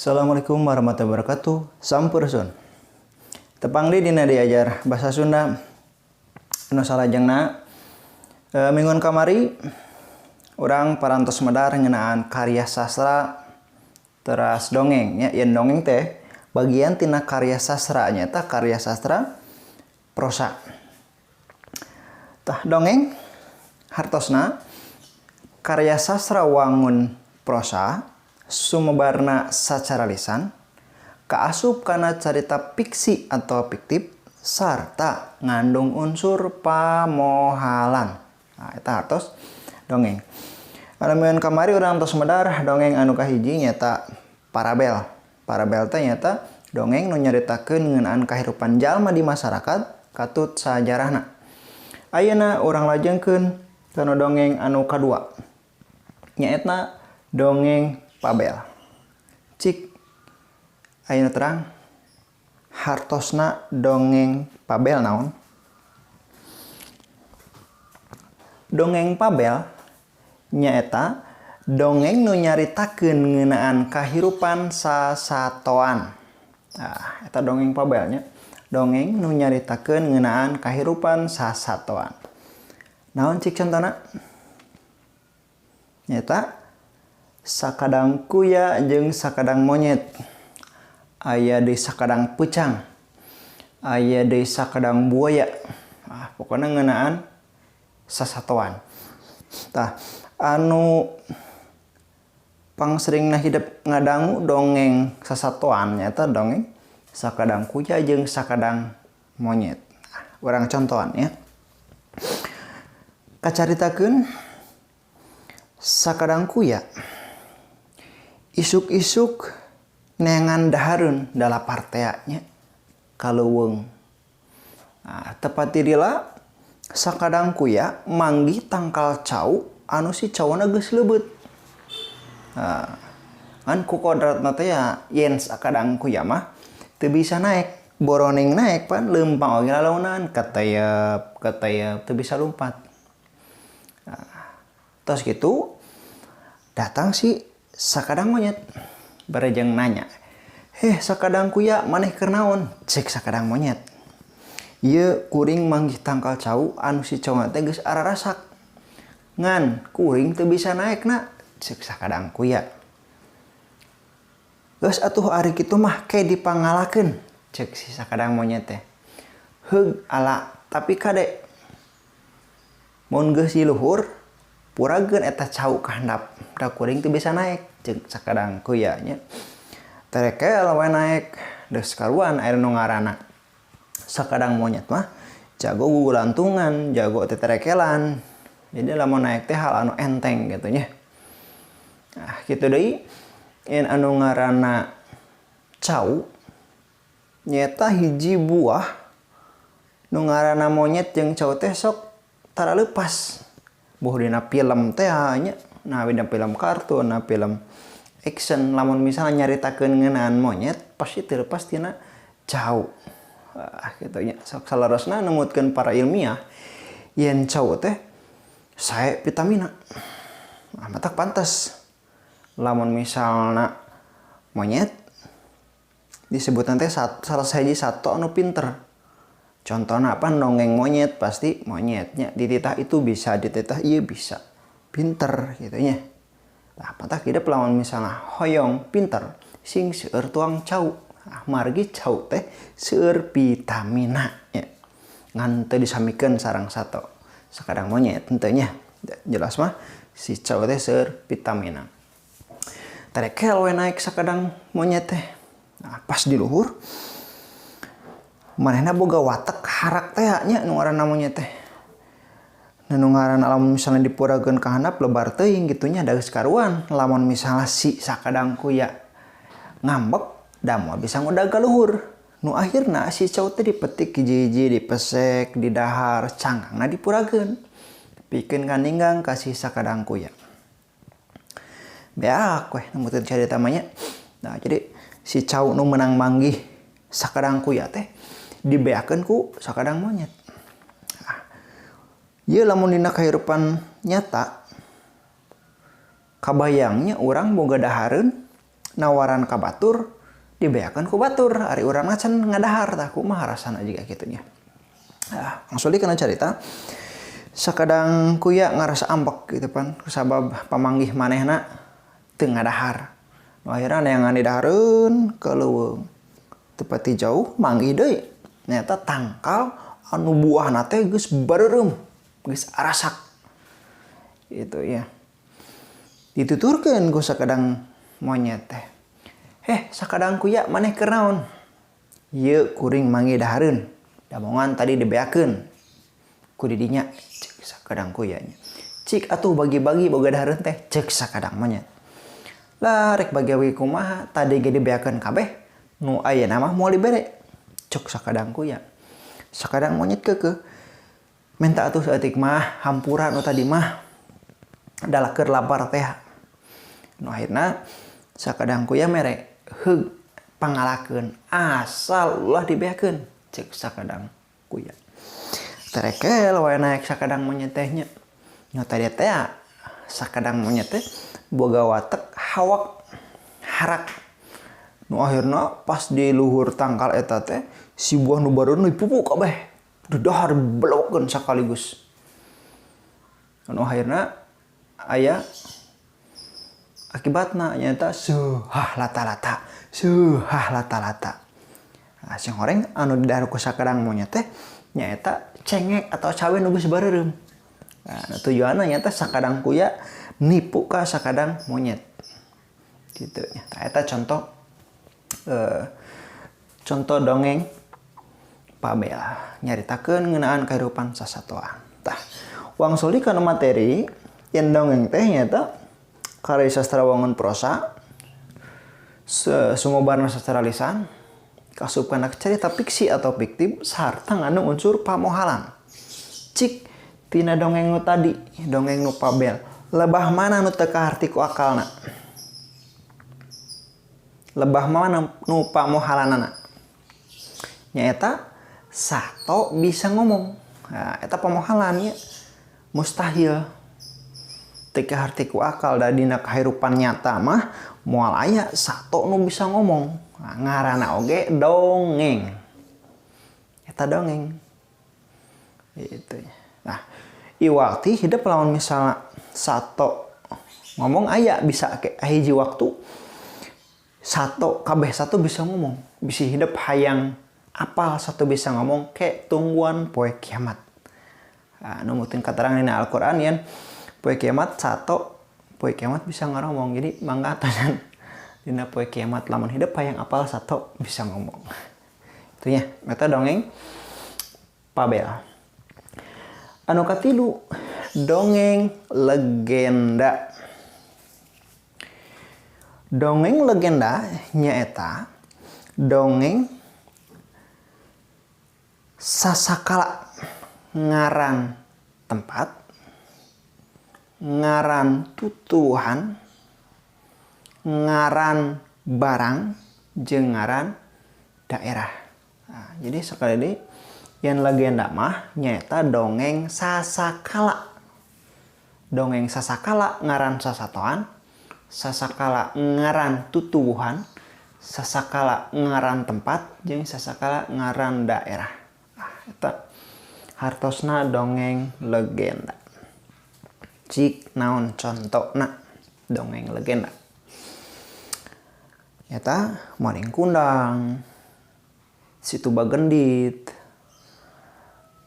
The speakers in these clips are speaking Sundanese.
Assalamualaikum warahmatullahi wabarakatuh. Sampurasun. Tepang deui dina diajar bahasa Sunda anu salajengna. Mingguan kamari urang parantos medar ngeunaan karya sastra teras dongeng nya. Yen dongeng teh bagian tina karya sastra, nyaeta karya sastra prosa. Tah, dongeng hartosna karya sastra wangun prosa sumebarna sacara lisan, kaasup kana carita fiksi atau fiktif, sarta ngandung unsur pamohalan. Nah, eta hartos dongeng. Anu mingguan kamari urang tos medar dongeng anu kahiji, nyaeta parabel. Parabel teh nyaeta dongeng nu nyaritakeun ngeunaan kahirupan jalma di masyarakat katut sajarahna. Ayeuna urang lajengkeun kana dongeng anu kadua, nyaeta dongeng Pabel. Cik, ayeuna terang hartosna dongeng Pabel naon? Dongeng Pabel nyaeta dongeng nu nyaritakeun ngeunaan kahirupan sasatoan. Nah, eta dongeng Pabel nya. Dongeng nu nyaritakeun ngeunaan kahirupan sasatoan. Naon cik contona? Nyaeta sakadang kuya jeung sakadang monyet. Aya deui sakadang peucang. Aya deui sakadang buaya. Ah, pokona ngeunaan sasatoan. Tah, anu pangseringna hidep ngadangu dongeng sasatoan nyaeta dongeng sakadang kuya jeung sakadang monyet. Ah, urang contohan ya. Kacaritakeun sakadang kuya isuk-isuk neangan dahareun da lapar tea nya ka leuweung. Nah, tepat dila sakadang kuya manggih tangkal cau anu si cauna geus leubeut. Nah, kan ku kodratna teh ya yen sakadang kuya mah teu bisa naek, boroning naek pan leumpang oge lalaunan, keteyep keteyep teu bisa lumpat. Nah, tos kitu datang si sakadang monyet barejeng nanya, "Heh, sakadang kuya, maneh keur naon?" Cek sakadang monyet, "Ieu kuring manggih tangkal cau anu si cauna teh geus ararasak, ngan kuring teu bisa naekna." Cek sakadang kuya, "Geus atuh, ari kitu mah ke dipangalakeun." Cek si sakadang monyet teh, "Heug ala, tapi kade mun geus di luhur purageun eta cau ka handap, da kuring teu bisa naek." Cek sakadang kuya nya. Terekel we naek, geus karuan aya nu ngaranna sakadang monyet mah jago gugulantungan, jago teterekelan, jadi lamun naek teh hal anu enteng gitu nya. Nah, kitu deui yen anu ngaranna cau nyaeta hiji buah nu ngaranna monyet jeung cau teh sok tara leupas. Boh dina film teh nya, nah dina film kartun, nah film action, lamun misalnya nyaritakeun ngeunaan monyet pasti teu lepas tina cau. Ah, kitu nya. Sok salarosna numutkeun para ilmiah yen cau teh sae vitamina. Nah, matak pantes lamun misalna monyet disebut teh salah sahiji sato anu pinter. Contohna apa? Dongeng monyet pasti monyetnya dititah itu bisa, dititah ieu bisa, pinter gitu nya. Nah, matak hidup lamun misalnya hoyong pinter sing seueur tuang cau. Nah, margi cau teh seueur vitamina nya, ngan teu disamikeun sareng sato sakadang monyet henteu nya. Jelas mah si cau teh seueur vitamina. Terekel we naik sakadang monyet teh. Nah, pas di luhur manehna boga watek harak teh nya nu ngaranna monyet teh. Nah, nu ngaranna lamun misalnya dipurageun ka handap lebar teuing kitu nya, da geus karuan lamun misalnya si sakadang kuya ngambek da moal bisa ngudag ka luhur. Nu akhirna si cau teh dipetik hiji-hiji, dipesek, didahar, cangkangna dipurageun pikeun kaninggang ka si sakadang kuya. Beak weh numutkeun carita mah nya. Nah, jadi si cau nu meunang manggih sakadang kuya teh dibeakeun ku sakadang monyet. Nah, ieu lamun dina kahirupan nyata kabayangnya urang boga dahareun Nawaran ka batur dibeakeun ku batur, ari urang mah can ngadahar tah kumaha rasana jiga kitu nya. Ah, langsung kana carita. Sakadang kuya ngarasa ambek gitu pan kusabab pamanggih manehna teu ngadahar. Nu akhirna neangan didahareun ke leuweung. Teu pati jauh manggih deui nyaeta tangkal anu buahna teh geus bareureum, geus arasak. Gitu ya. Dituturkeun ku sakadang monyet teh. Heh, sakadang kuya maneh keur naon? Ieu kuring manggih dahareun. Damongan tadi dibeakeun ku didinya, cek sakadang kuya nya. Cik atuh bagi-bagi boga dahareun teh, cek sakadang monyet. Lah rek bagi-bagi kumaha, tadi ge dibeakeun kabeh, nu ayeuna mah moal dibere, cek sakadang kuya. Sakadang monyet keukeuh, menta atuh saeutik mah hampura nu tadi mah da keur lapar teh. Nu akhirna sakadang kuya mere heug pangalakeun asal ulah dibeakeun, cek sakadang kuya. Terekel wae naek sakadang monyet teh nya. Nu tadi teh sakadang monyet teh boga watek hawak harak. Nu akhirna pas di luhur tangkal eta teh si buah nu bareun dipupu kabeh. Didahar belokeun sakaligus. Nu akhirna aya akibatna nyaeta seuhah lata-lata, seuhah lata-lata. Nah, sing horeng anu didahar ku sakadang monyet teh nyaeta cengek atau cawe nu geus bareureum. Nah, tujuanna nyaeta sakadang kuya nipu ka sakadang monyet. Gitu nya. Tah eta contoh contoh dongeng fabel nyaritakeun ngeunaan kahirupan sasatoan. Tah, wangsuli kana materi yen dongeng teh nyaeta karya sastra wangun prosa sumebarna secara lisan kasup kana cerita fiksi atau fiktif sarta ngandung unsur pamohalan. Cik tina dongeng nu tadi, dongeng nu fabel, lebah mana nu teu kaharti ku akalna? Lebah mana nu pamohalanana? Nyaeta sato bisa ngomong. Nah, eta pamohalan nya mustahil. Teu kaharti ku akal da dina kahirupan nyata mah moal aya sato nu bisa ngomong. Nah, ngaranna oge dongeng. Eta dongeng. Gitu. Nah, iwakti hidup lamun misalna sato ngomong aya bisa ke hiji waktu sato kabeh sato bisa ngomong, bisa hidup hayang apal sato bisa ngomong ke tungguan poe kiamat. Nah, numutin katerangan dina Al-Qur'an yen poe kiamat sato poe kiamat bisa ngomong. Jadi mangga atosan dina poe kiamat lamun hidup hayang apal sato bisa ngomong. Itu nya eta dongeng fabel. Anu katilu dongeng legenda. Dongeng legenda nyaeta dongeng sasakala ngaran tempat, ngaran tutuwuhan, ngaran barang, jeung ngaran daerah. Nah, jadi sekali deui yang legenda mah nyaeta dongeng sasakala. Dongeng sasakala ngaran sasatoan, sasakala ngaran tutuwuhan, sasakala ngaran tempat, jeung sasakala ngaran daerah. Nah, eta hartosna dongeng legenda. Cik naon contona dongeng legenda? Eta Maling Kundang, Situ Bagendit,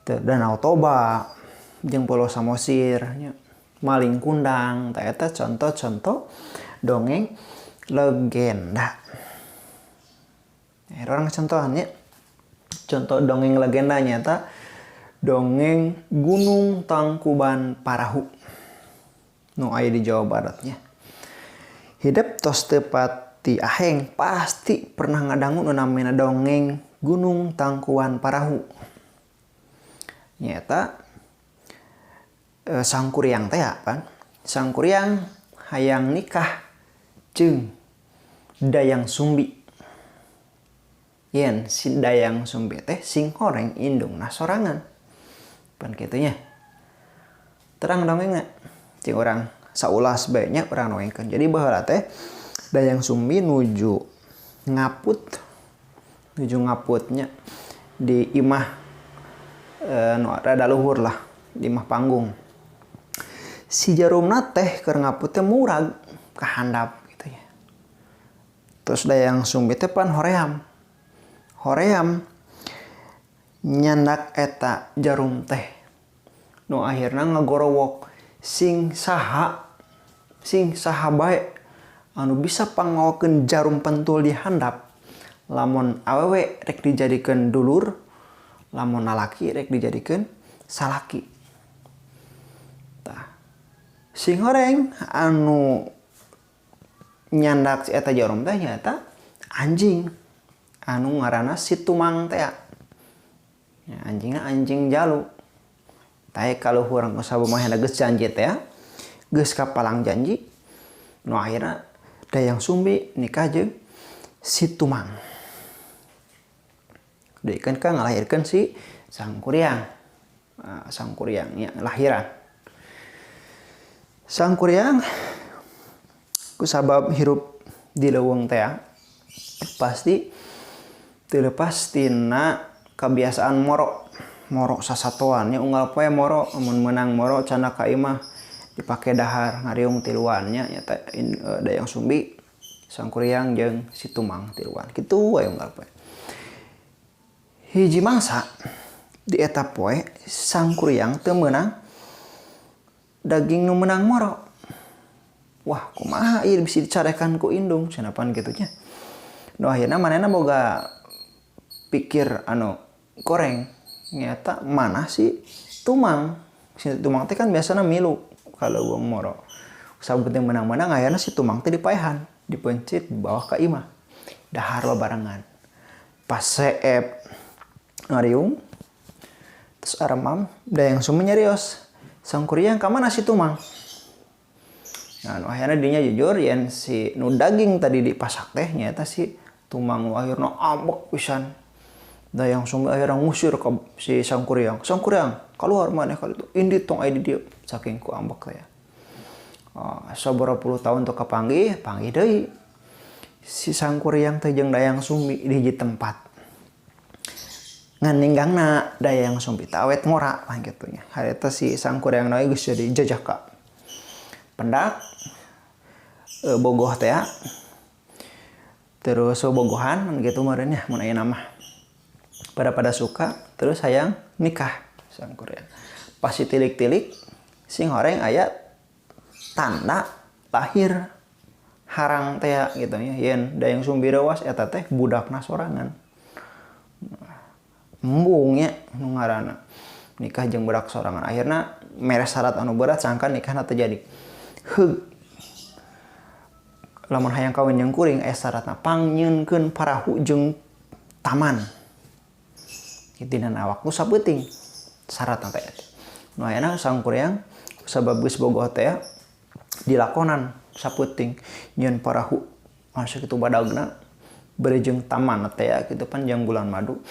Danau Toba, jeung Pulau Samosir nya. Maling Kundang, tah eta contoh-contoh dongeng legenda. Nah, orang contohannya, contoh dongeng legenda nyata dongeng Gunung Tangkuban Parahu nu aya di Jawa Baratnya. Hidup tos teu pati aheng pasti pernah ngadangu nu namina dongeng Gunung Tangkuban Parahu. Nyata Sangkuriang teh apa? Sangkuriang hayang nikah jeung Dayang Sumbi. Yen si Dayang Sumbi teh sing horeng indungna sorangan. Pan kitu nya. Terang dongengna. Cing urang saulas bae nya urang dongengkeun. Jadi baheula teh Dayang Sumbi nuju ngaput, nuju ngaputnya di imah nu rada luhur lah, di imah panggung. Si jarumna teh keur ngaput teh murag ka handap gitu ya. Terus Dayang Sumbi teh pan hoream. Hoream nyandak eta jarum teh. Nu akhirna ngagorowok sing saha bae anu bisa pangawakeun jarum pentul di handap. Lamun awewe rek dijadikeun dulur, lamun lalaki rek dijadikeun salaki. Tah. Sing horeng anu nyandak si eta jarum teh nyaeta anjing anu ngaranna si Tumang teh. Ya, anjingna anjing jalu. Tah kaluhur sababaraha geus janji teh, geus kapalang janji. Nu akhirna Dayang Sumbi nikah jeung si Tumang. Deui kan ngalahirkeun si Sangkuriang. Sangkuriang nya lahiran. Sangkuriang kusabab hirup di leuweung teh pasti teu lepas tina kebiasaan moro. Moro sasatoan nya unggal poe moro, mun meunang moro candak ka imah dipake dahar ngariung tiluan nya nyata Dayang Sumbi, Sangkuriang jeung si Tumang tiluan. Kitu wae unggal poe. Hiji mangsa di eta poe Sangkuriang teu meunang daging nu meunang moro. Wah, kumaha ieu bisi dicarekan ku indung cenah pan kitu nya. Nu akhirna manehna boga pikir anu goreng nyata mana si Tumang. Si Tumang teh kan biasana milu kalau wong moro. Sabut yang menang-menang akhirna si Tumang teh dipaehan, dipencit di bawah ka imah. Dahar babarengan. Pas seep ngariung terus aremam Dayang Sumbi nyarios, Sangkuriang ka mana si Tumang? Nah, nu akhirna dinya jujur yen si nu daging tadi dipasak teh nyaeta si Tumang. Nu akhirna ambek pisan. Dayang Sumbi akhirna ngusir ke si Sangkuriang. Sangkuriang, keluar maneh kali itu. Indit tong aya di dieu. Saking ku ambek teh. Sabaraha puluh tahun teu kapanggih, panggih deui. Si Sangkuriang teh jeung Dayang Sumbi di hiji tempat. Ngan ninggangna Dayang Sumbi teh awet ngora pan kitu nya. Harita si Sangkuriang na geus jadi jajaka. Pendak bogoh teh ya. Terus bogohan gitu meureun nya mun aya mah. Pada suka terus hayang nikah Sangkuriang. Pas ditilik-tilik sing horeng aya tanda lahir harang teh gitu nya yen Dayang Sumbi reuas eta teh budakna sorangan. Embung nya nu ngaranna nikah jeung budak sorangan. Akhirna mere syarat anu berat sangkan nikahna teu jadi. Heug. Lamun hayang kawin jeung kuring aya syaratna pangnyieunkeun parahu jeung taman. Dina waktu sapeuting syaratna teh. Nu ayeuna Sangkuriang sabab geus bogoh teh dilakonan sapeuting nyieun parahu masuk itu badagna bari jeung taman teh kitu pan jang bulan madu.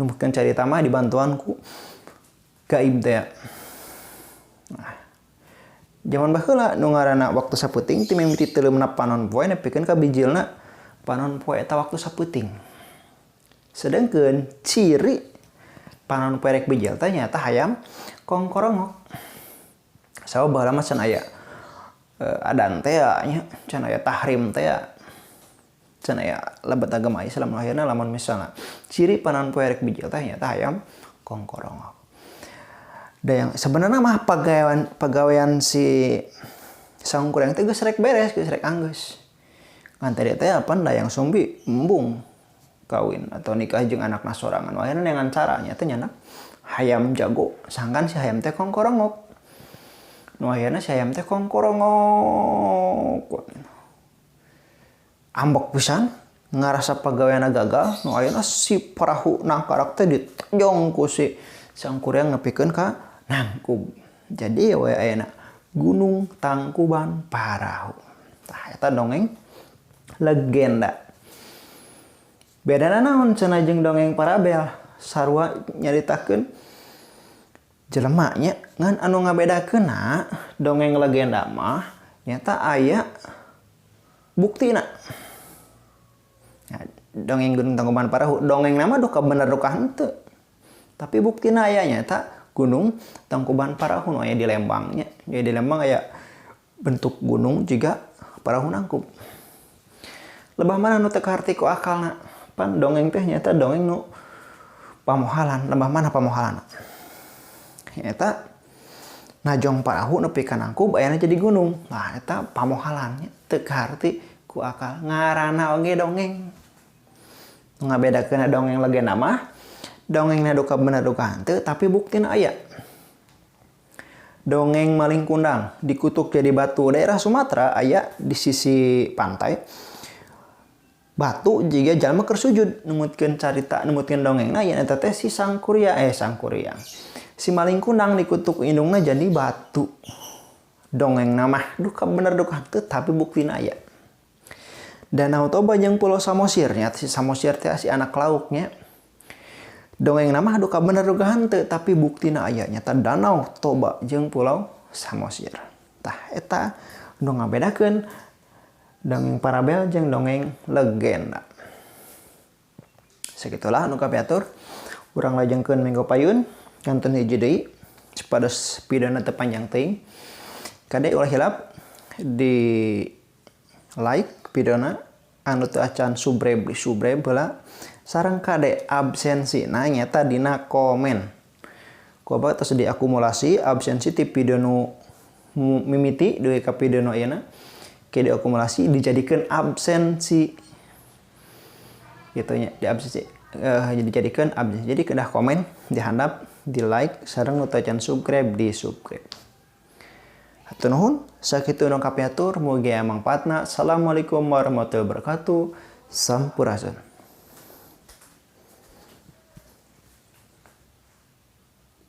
Nu mungkin carita mah dibantuan ku gaib teh. Nah, zaman baheula nu ngaranna waktu sapeuting ti mimiti teuleumna panon poe nepikeun ka bijilna panon poe eta waktu sapeuting. Sedangkan ciri panon poe rek bijil teh nyaeta hayam kongkorongok. Sabab baheula mah can aya adan teh nya, can aya tahrim teh, can aya lebet agama Islam. Akhirna lamun misalna ciri panon poe rek bijil teh nyaeta hayam kongkorongok. Da yang sebenarnya mah pagawean si Sangkuriang teh geus rek beres, geus rek anggeus. Ngan tadi teh apan Dayang Sumbi embung kawin atau nikah jeung anakna sorangan. Akhirna dengan caranya teh nyanak hayam jago, sangkan si hayam teh kongkorongok. Nu akhirna si hayam teh kongkorongok. Ambek pisan ngarasa pagaweanna gagal, nu akhirna si parahu nangkarak teh ditojong ku si Sangkuriang nepikeun ka Nangkub. Jadi we ayeuna Gunung Tangkuban Parahu. Tah eta dongeng legenda. Bedana naon cenah jeung dongeng parabel? Sarua nyaritakeun jelema nya, ngan anu ngabedakeunna dongeng legenda mah nyata aya Buktina. Nah, dongeng Gunung Tangkuban Parahu, dongeng nama duka bener duka henteu. Tapi buktina aya nyaeta Gunung Tangkuban Parahu nu aya di Lembang nya. Jadi di Lembang aya bentuk gunung juga parahu nangkub. Lebah mana nu teu kaharti ku akalna? Pan dongeng teh nyaeta dongeng nu pamohalan, lebah mana pamohalan? Nyaeta najong parahu nepi ka nangkub ayana jadi gunung. Nah, eta pamohalan nya teu kaharti ku akal. Ngaranna oge dongeng. Ngabedakeun dongeng legenda mah, dongengna duka bener duka henteu, tapi buktina aya. Dongeng Maling Kundang dikutuk jadi batu. Daerah Sumatera aya di sisi pantai. Batu jiga jalma keur sujud numutkeun carita, numutkeun dongengna yen eta teh si Sangkuriang. Si Maling Kundang dikutuk indungna jadi batu. Dongengna mah duka bener duka henteu, tapi buktina aya. Danau Toba jeung Pulau Samosir nya, si Samosir teh si anak lauknya. Dongeng nama duka bener duka henteu, tapi buktina aya nyata Danau Toba jeung Pulau Samosir. Tah eta nu ngabedakeun dongeng parabel jeung dongeng legenda. Segitulah nu kapiatur. Urang lajengkeun minggu payun kantun hiji deui supados videona teu panjang teuing. Kade ulah hilap di like videona, anu teu acan subscribe di subscribe heula, sareng kade absensi na nyata dina komen. Ku abah tos diakumulasi absensi ti video nu mimiti dugi ka video nu ayeuna, ke diakumulasi dijadikeun absensi gitu nya, di absensi, dijadikeun absensi. Jadi kedah komen dihandap, di like, sareng nu teu acan subscribe di subscribe. Hatur nuhun, sakitu nu kapiatur, mugi aya mangfaatna. Assalamualaikum warahmatullahi wabarakatuh. Sampurasun.